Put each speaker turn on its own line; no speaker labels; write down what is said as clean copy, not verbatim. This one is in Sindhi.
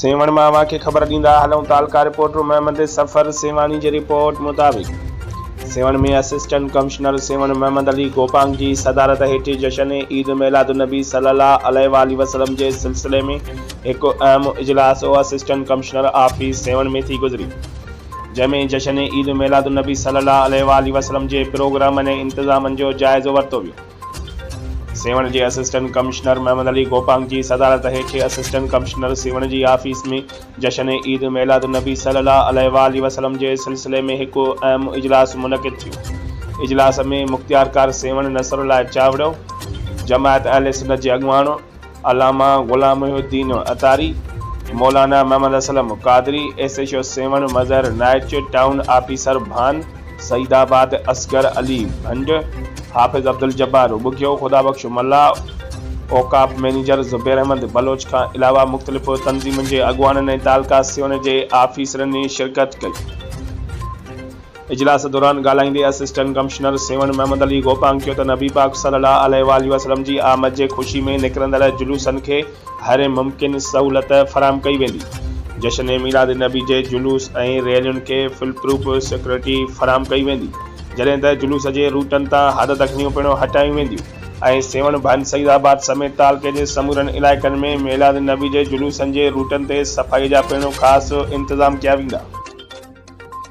سيوهڻ مان اوهان کي خبر ڏيندا هلون تعلقه رپورٽر محمد صفر سيوهاڻي جي رپورٽ مطابق سيوهڻ ۾ اسسٽنٽ ڪمشنر سيوهڻ محمد علي گوپانگ جي صدارت هيٺ جشن عيد ميلاد النبي صلي الله عليه واٰله وسلم جي سلسلي ۾ هڪ اهم اجلاس اسسٽنٽ ڪمشنر آفيس سيوهڻ ۾ ٿي گذري جنهن ۾ جشن عيد ميلاد النبي صلي الله عليه واٰله وسلم جي پروگرامن ۽ انتظامن جو جائزو ورتو ويو. سيوهڻ جي اسسٽنٽ ڪمشنر محمد علي گوپانگ جي صدارت هيٺ اسسٽنٽ ڪمشنر سيوهڻ جي آفيس ۾ جشن عيد ميلاد النبي صلي الله عليه واٰله وسلم جي سلسلي ۾ هڪ اهم اجلاس منعقد ٿيو. اجلاس ۾ مختيارڪار سيوهڻ نصرالله چاوڙيو، جماعت اهل سنت جي اڳواڻ علامه Ghulam Mohi Uddin Attari, Maulana Muhammad Aslam Qadri, S H O Sehwan Mazhar Naich, town officer Bhan, Saeedabad Asghar Ali Bhand, Hafiz Abdul Jabbar Bughio, Khuda Bakhsh Mallah, اوقاف مئنيجر زبير احمد بلوچ کان علاوه مختلف تنظيمن جي اڳواڻن ۽ تعلقه سيوهڻ جي آفيسرن شرڪت ڪئي. اجلاس دوران ڳالهائيندي اسسٽنٽ ڪمشنر سيوهڻ محمد علي گوپانگ چيو ته نبي پاڪ صلي الله عليه واٰله وسلم جي آمد جي خوشي ۾ نڪرندڙ جلوسن کي هر ممڪن سهولت فراهم ڪئي ويندي، جشن ميلاد النبي جي جلوس ۽ ريلين کي فل پروف سيڪيورٽي فراهم ڪئي ويندي، جڏهن ته جلوس جي روٽن تان حد دخليون پڻ هٽايون وينديون ۽ سيوهڻ ڀن سعيد آباد سميت تعلقي جي سمورن علائقن ۾ ميلاد النبي جي جلوسن جي روٽن تي صفائي جا پڻ خاص انتظام ڪيا ويندا.